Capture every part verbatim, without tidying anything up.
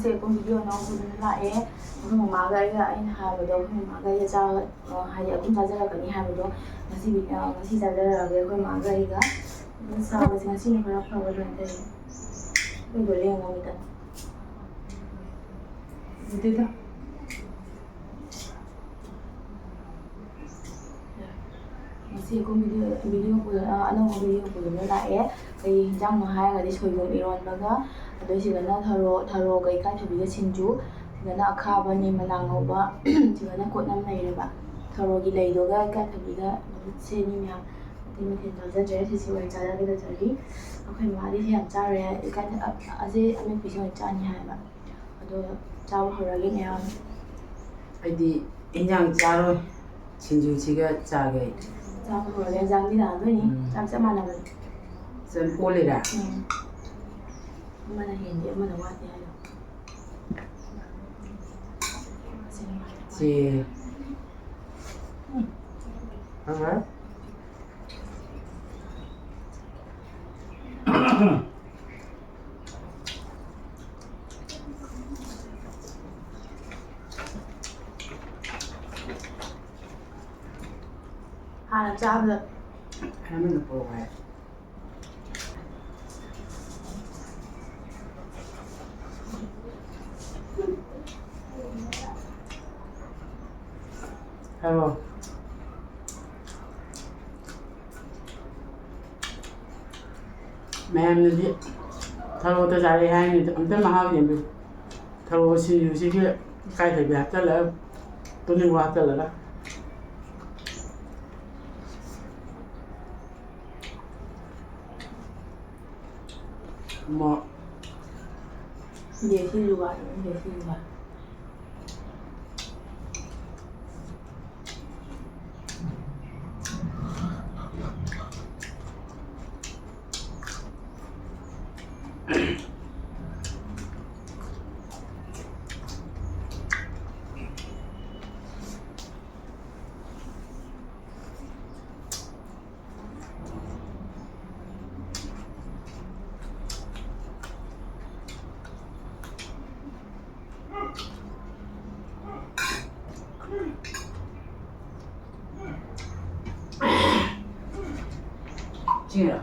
ꯁꯦ ꯑꯩꯈꯣꯏ ꯚꯤꯗꯤꯑꯣ ꯑꯅꯧꯕꯗꯨꯅ ꯂꯥꯛꯑꯦ꯫ ꯑꯩꯈꯣꯏ ꯃꯃꯥꯒ ꯑꯩꯒ, ꯑꯩꯅ ꯍꯥꯏꯕꯗꯣ, ꯑꯩꯈꯣꯏ ꯃꯃꯥꯒ ꯑꯩꯒ ꯆꯥ-, ꯑ, ꯍꯥꯏꯗꯤ ꯑꯍꯨꯝ ꯆꯥꯖꯔꯛꯀꯅꯤ ꯍꯥꯏꯕꯗꯣ, ꯉꯁꯤ ꯚꯤ-, ꯑ, ꯉꯁꯤ ꯆꯥꯖꯔꯛꯑꯒꯦ ꯑꯩꯈꯣꯏ ꯃꯃꯥꯒ ꯑꯩꯒ꯫ ꯑꯗꯨꯝ ꯆꯥꯕꯁꯦ ꯉꯁꯤꯅ ꯈꯔ ꯐꯕ ꯑꯗꯨꯃꯥꯏꯅ ꯇꯧꯋꯤ꯫ ꯑꯩꯈꯣꯏꯗꯣ ꯂꯦꯡꯉꯣ ꯈꯤꯇꯪ꯫ ꯑꯗꯨꯗ꯫ ꯉꯁꯤ ꯑꯩꯈꯣꯏ ꯚꯤꯗꯤꯑꯣ, ꯚꯤꯗꯤꯑꯣ ꯄꯨ-, ꯑ, ꯑꯅꯧꯕ ꯚꯤꯗꯤꯑꯣ ꯄꯨꯗꯨꯅ ꯂꯥꯛꯑꯦ꯫ ꯀꯩ ꯍꯤꯟꯖꯥꯡꯅꯣ ꯍꯥꯏꯔꯒꯗꯤ ꯁꯣꯏꯕꯨꯝ ꯏꯔꯣꯟꯕꯒ, ꯑꯗꯩ ꯁꯤꯗꯅ ꯊꯔꯣ, ꯊꯔꯣꯒ ꯏꯀꯥꯏꯊꯕꯤꯒ ꯁꯤꯡꯖꯨ, ꯁꯤꯗꯅ ꯑꯈꯥꯕꯅꯦ, ꯃꯅꯥ ꯉꯧꯕ, ꯁꯤꯗꯅ ꯀꯣꯠꯅꯝ ꯂꯩꯔꯦꯕ꯫ ꯊꯔꯣꯒꯤ ꯂꯩꯗꯨꯒ ꯏꯀꯥꯏꯊꯕꯤꯒ ꯑꯗꯨꯝ ꯁꯦꯝꯃꯤ ꯃꯌꯥꯝ꯫ ꯑꯇꯩ ꯃꯊꯦꯜ ꯆꯥꯖꯗ꯭ꯔꯦ, ꯁꯤꯁꯤ ꯑꯣꯏꯅ ꯆꯥꯖꯒꯦ ꯇꯧꯖꯔꯤ꯫ ꯑꯩꯈꯣꯏ ꯃꯃꯥꯗꯤ ꯁꯤ ꯌꯥꯝ ꯆꯥꯔꯣꯏ ꯍꯥꯏ, ꯏꯀꯥꯏ-, ꯑ-, ꯑꯁꯤ ꯑꯃꯦꯠꯄꯤꯁꯤ ꯑꯣꯏꯅ ꯆꯥꯅꯤ ꯍꯥꯏꯌꯦꯕ꯫ ꯑꯗꯣ ꯆꯥꯕ ꯍꯧꯔꯒꯦ ꯃꯌꯥꯝ꯫ ꯑꯩꯗꯤ ꯏꯟꯖꯥꯡ ꯆꯥꯔꯣꯏ, ꯁꯤꯡꯖꯨꯁꯤꯒ ꯆꯥꯒꯦ ꯑꯩ꯫ ꯆꯥꯕ ꯍꯧꯔꯒꯦ, ꯏꯟꯖꯥꯡꯗꯤ ꯂꯥꯛꯑꯗꯣꯏꯅꯤ꯫ ꯎꯝ꯫ ꯆꯥꯛ ꯆꯞ ꯃꯥꯟꯅꯕꯅꯤ꯫ ꯆꯞ ꯑꯣꯜꯂꯤꯔꯥ? ꯎꯝ꯫ ꯑꯃꯅ ꯍꯦꯟꯗꯦ, ꯑꯃꯅ ꯋꯥꯠꯇꯦ ꯍꯥꯏꯗꯣ꯫ ꯆꯦ꯫ ꯎꯝ꯫ ꯑꯉꯥꯡ꯫ ꯍꯥꯟꯅ ꯆꯥꯕꯗ ꯍꯥꯏꯔꯝꯃꯤꯅ ꯄꯣꯔꯛꯑꯣ ꯍꯥꯏ꯫ ꯍꯥꯏꯔꯣ꯫ ꯃꯌꯥꯝꯅꯗꯤ ꯊꯔꯣꯇ ꯆꯥꯔꯛꯑꯦ ꯍꯥꯏꯅꯤꯗ, ꯑꯝꯇ ꯃꯍꯥꯎ ꯌꯦꯡꯕꯤꯌꯨ꯫ ꯊꯔꯣ ꯁꯤꯡꯖꯨꯁꯤꯒꯤ ꯏꯀꯥꯏꯊꯕꯤ ꯍꯥꯞꯆꯜꯂꯒ, ꯇꯣꯅꯤꯡꯈꯣꯛ ꯍꯥꯞꯆꯜꯂꯒ꯫ ꯃꯣꯔꯣꯛ꯫ ꯗꯦꯁꯤ ꯖꯨꯒꯥꯗꯨꯅꯤ, ꯗꯦꯁꯤ ꯖꯨꯒꯥ꯫ ꯁꯤꯔꯣ?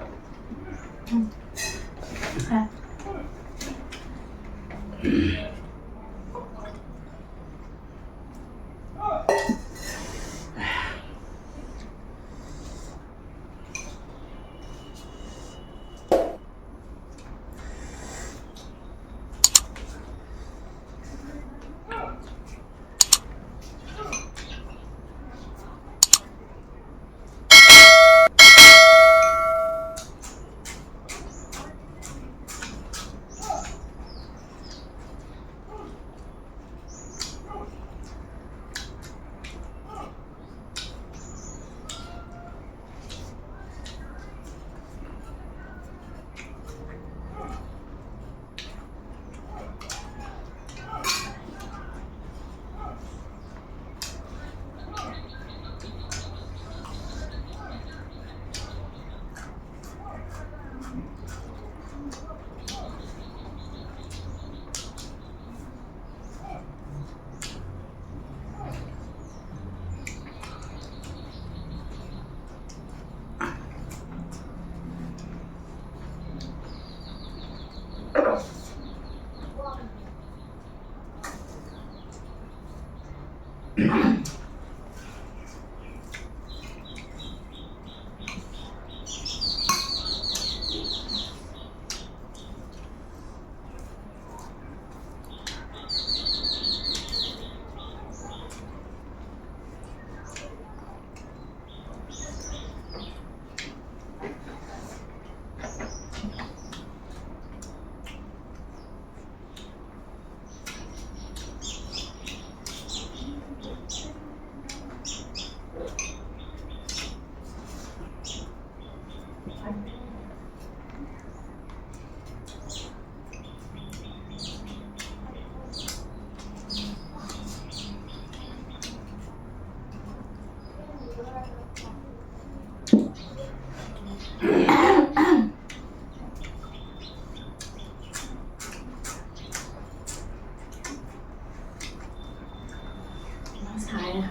ꯁꯥꯏꯅ꯫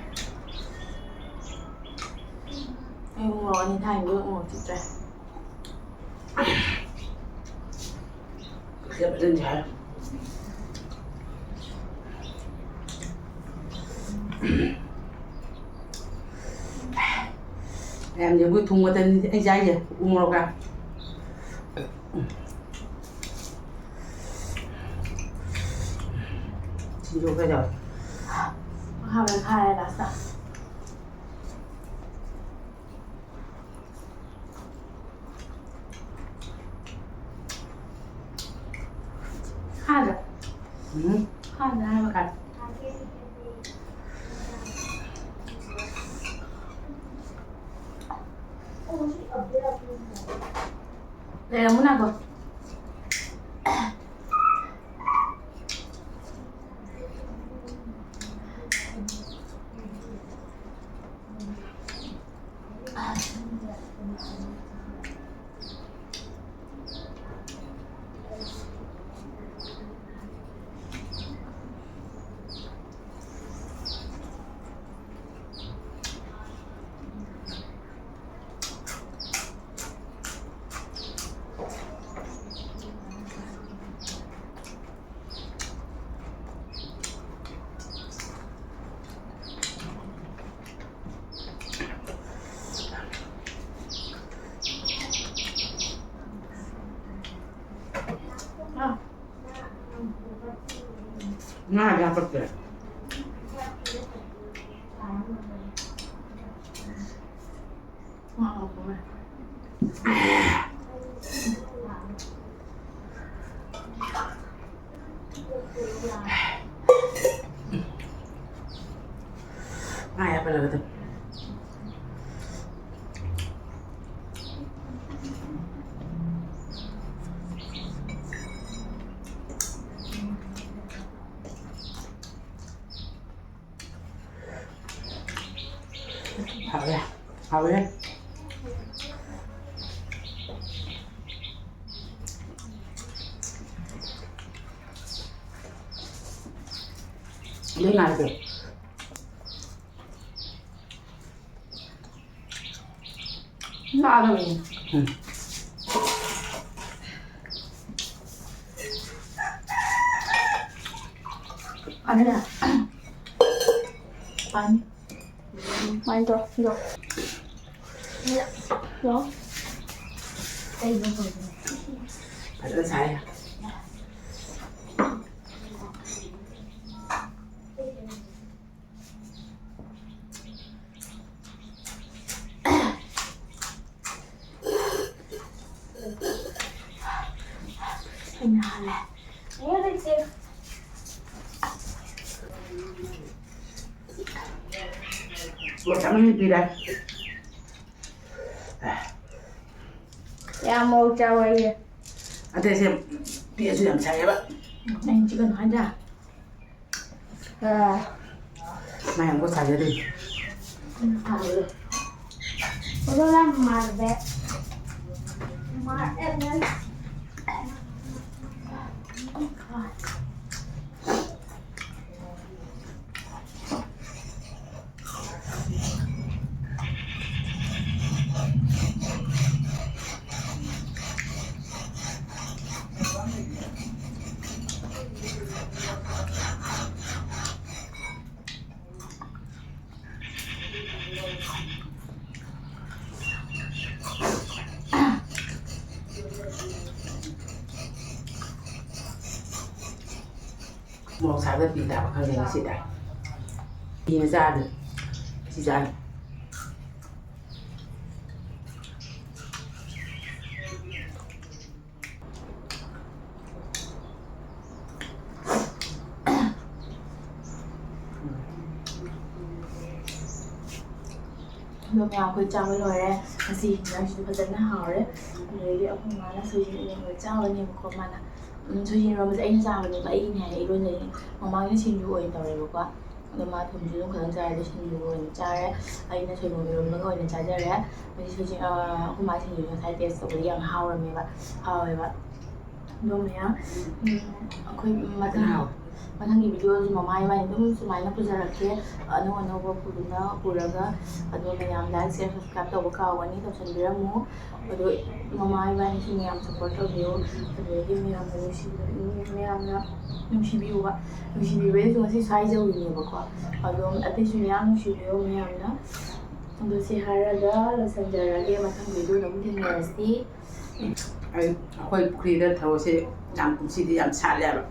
ꯑꯩ ꯃꯣꯔꯣꯛ ꯑꯅꯤ ꯊꯥꯏꯅꯗꯤ ꯃꯣꯔꯣꯛ ꯆꯤꯠꯇ꯭ꯔꯦ꯫ ꯀꯦꯞ ꯑꯗꯨꯝ ꯁꯥꯏ꯫ ꯃꯌꯥꯝꯗꯤ ꯑꯩꯈꯣꯏ ꯊꯨꯝ ꯈꯛꯇꯅꯤ ꯑꯩ ꯆꯥꯏꯁꯦ, ꯎ ꯃꯣꯔꯣꯛꯀ꯫ ꯁꯤꯡꯖꯨ ꯀꯩꯗꯧꯔꯦ? ꯍꯥꯎꯔꯦ, ꯈꯥꯔꯦ ꯂꯥꯁꯇ꯫ ꯈꯥꯗ꯭ꯔꯥ? ꯎꯝ꯫ ꯈꯥꯗ꯭ꯔꯥ ꯍꯥꯏꯕ ꯀꯥꯟꯗ꯫ ꯂꯩꯔꯝꯃꯨ ꯅꯥꯀꯣ꯫ ꯉꯥꯗꯤ ꯍꯥꯞꯄꯛꯇ꯭ꯔꯦ꯫ ꯉꯥ ꯍꯥꯞꯄ ꯂꯣꯏꯔꯦ ꯑꯗꯨꯝ꯫ ꯍꯥꯎꯔꯦ, ꯍꯥꯎꯔꯦ꯫ ꯂꯣꯏ ꯉꯥꯏꯈ꯭ꯔꯦ꯫ ꯉꯥꯗꯣ꯫ ꯎꯝ꯫ ꯑꯗꯨꯅ ꯄꯥꯅꯤ꯫ ꯀꯃꯥꯏꯅ ꯇꯧꯔꯣ? ꯌꯣ꯫ ꯌꯣ꯫ ꯐꯖꯅ ꯁꯥꯏ꯫ ꯑꯩꯅ ꯍꯥꯜꯂꯦ꯫ ꯃꯣꯔꯣꯛ ꯆꯥꯃꯟꯕꯩ ꯄꯤꯔꯦ꯫ ꯌꯥꯝ ꯃꯣꯔꯣꯛ ꯆꯥꯎ ꯍꯥꯏꯌꯦ꯫ ꯑꯇꯩꯁꯦ ꯄꯤꯛꯑꯁꯨ ꯌꯥꯝ ꯁꯥꯏꯌꯦꯕ꯫ ꯑꯩꯅ ꯆꯤꯛꯀꯟ ꯍꯥꯏꯗ꯭ꯔꯥ? ꯑꯥ꯫ ꯃꯥꯏ ꯑꯃꯨꯛꯀ ꯁꯥꯖꯗꯣꯏꯅꯤ꯫ ꯑꯗꯣ ꯌꯥꯝ ꯃꯥꯜꯂꯦ꯫ ꯃꯣꯔꯣꯛ ꯁꯥꯕꯗ ꯄꯤ ꯇꯥꯕ ꯈꯪꯗꯦ ꯉꯁꯤꯗꯤ꯫ ꯄꯤ ꯃꯆꯥꯗꯨ ꯁꯤ ꯆꯥꯅꯤ꯫ ꯑꯗꯣ ꯃꯌꯥꯝ ꯑꯩꯈꯣꯏ ꯆꯥꯕ ꯂꯣꯏꯔꯦ꯫ ꯉꯁꯤ ꯍꯤꯟꯖꯥꯡꯁꯤꯁꯨ ꯐꯖꯅ ꯍꯥꯎꯔꯦ꯫ ꯑꯗꯨꯗꯒꯤ ꯑꯩꯈꯣꯏ ꯃꯥꯅ ꯁꯣꯏꯖꯤꯟ ꯏꯔꯣꯟꯕ ꯆꯥꯕꯅꯦꯕꯀꯣ ꯃꯥꯅ꯫ ꯎꯝ, ꯁꯣꯏꯖꯤꯟ ꯏꯔꯣꯟꯕꯁꯦ ꯑꯩꯅ ꯆꯥꯕꯅꯦꯕ, ꯑꯩꯒꯤꯅꯦ ꯍꯥꯏꯅ ꯏꯔꯣꯟꯖꯩꯅꯦ꯫ ꯃꯃꯥꯡꯒꯤ ꯁꯤꯡꯖꯨ ꯑꯣꯏꯅ ꯇꯧꯔꯦꯕꯀꯣ꯫ ꯑꯗꯣ ꯃꯥ ꯊꯨꯝꯁꯨ ꯑꯗꯨꯝ ꯈꯤꯇꯪ ꯆꯥꯔꯗꯤ ꯁꯤꯡꯖꯨ ꯑꯣꯏꯅ ꯆꯥꯔꯦ꯫ ꯑꯩꯅ ꯁꯣꯏꯕꯨꯝ ꯏꯔꯣꯟꯕꯒ ꯑꯣꯏꯅ ꯆꯥꯖꯔꯦ꯫ ꯍꯧꯖꯤꯛ ꯍꯧꯖꯤꯛ, ꯑ, ꯑꯩꯈꯣꯏ ꯃꯥ ꯁꯤꯡꯖꯨ ꯉꯁꯥꯏ ꯇꯦꯁ ꯇꯧꯕꯗ ꯌꯥꯝ ꯍꯥꯎꯔꯝꯃꯦꯕ, ꯍꯥꯎꯋꯦꯕ꯫ ꯑꯗꯣ ꯃꯌꯥꯝ, ꯎꯝ, ꯑꯩꯈꯣꯏ ꯃꯊꯪ ꯍꯥꯎ꯫ ꯃꯊꯪꯒꯤ ꯚꯤꯗꯤꯑꯣꯁꯨ ꯃꯃꯥ ꯏꯕꯥꯅꯤ ꯑꯗꯨꯝ ꯁꯨꯃꯥꯏꯅ ꯄꯨꯖꯔꯛꯀꯦ, ꯑꯅꯧ ꯑꯅꯧꯕ ꯄꯨꯗꯨꯅ ꯄꯨꯔꯒ꯫ ꯑꯗꯣ ꯃꯌꯥꯝ like, share, subscribe ꯇꯧꯕ ꯀꯥꯎꯒꯅꯤ, ꯇꯧꯁꯟꯕꯤꯔꯝꯃꯨ꯫ ꯑꯗꯣ ꯃꯃꯥ ꯏꯕꯥꯅꯤꯁꯨ ꯃꯌꯥꯝ support ꯇꯧꯕꯤꯌꯨ꯫ ꯑꯗꯨꯗꯒꯤ ꯃꯌꯥꯝꯅ ꯅꯨꯡꯁꯤꯕ, ꯃꯌꯥꯝꯅ ꯅꯨꯡꯁꯤꯕꯤꯌꯨꯕ, ꯅꯨꯡꯁꯤꯕꯤꯕꯩꯁꯨ ꯉꯁꯤ ꯁ꯭ꯋꯥꯏꯖꯧꯔꯤꯅꯦꯕꯀꯣ꯫ ꯑꯗꯣ ꯑꯇꯩꯁꯨ ꯃꯌꯥꯝ ꯅꯨꯡꯁꯤꯕꯤꯌꯨ ꯃꯌꯥꯝꯅ꯫ ꯑꯗꯣ ꯁꯤ ꯍꯥꯏꯔꯒ ꯂꯣꯏꯁꯤꯟꯖꯔꯒꯦ, ꯃꯊꯪ ꯚꯤꯗꯤꯑꯣꯗ ꯑꯃꯨꯛ ꯊꯦꯡꯅꯔꯁꯤ꯫ ꯑꯩ, ꯑꯩꯈꯣꯏ ꯄꯨꯈ꯭ꯔꯤꯗ ꯊꯔꯣꯁꯦ ꯌꯥꯝ, ꯀꯨꯝꯁꯤꯗꯤ ꯌꯥꯝ ꯁꯥꯠꯂꯦꯕ꯫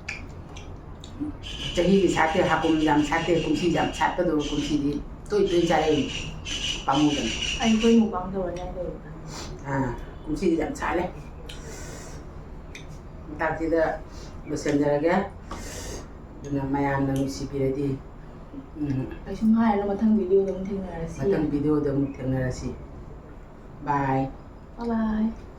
ꯆꯍꯤꯒꯤ ꯁꯥꯠꯇꯦ, ꯍꯥꯀꯨꯝ ꯌꯥꯝ ꯁꯥꯠꯇꯦ, ꯀꯨꯝꯁꯤ ꯌꯥꯝ ꯁꯥꯠꯄꯗꯣ ꯀꯨꯝꯁꯤꯗꯤ ꯇꯣꯏ ꯇꯣꯏ ꯆꯥꯏ, ꯄꯥꯝꯃꯨꯗꯅ꯫ ꯑꯩꯈꯣꯏ ꯃꯨꯛꯕꯥꯡ ꯇꯧꯔꯅꯤ ꯍꯥꯏꯗꯣꯏꯕ꯫ ꯑꯥ, ꯀꯨꯝꯁꯤꯗꯤ ꯌꯥꯝ ꯁꯥꯠꯂꯦ꯫ ꯃꯇꯥꯛꯁꯤꯗ ꯂꯣꯏꯁꯤꯟꯖꯔꯒꯦ꯫ ꯑꯗꯨꯅ ꯃꯌꯥꯝꯅ ꯅꯨꯡꯁꯤꯕꯤꯔꯗꯤ, ꯎꯝ, ꯀꯩꯁꯨꯝ ꯍꯥꯏꯔꯅꯨ, ꯃꯊꯪ ꯚꯤꯗꯤꯑꯣꯗ ꯑꯃꯨꯛ ꯊꯦꯡꯅꯔꯁꯤ꯫ ꯃꯊꯪ ꯚꯤꯗꯤꯑꯣꯗ ꯑꯃꯨꯛ ꯊꯦꯡꯅꯔꯁꯤ꯫ Bye꯫ Bye bye꯫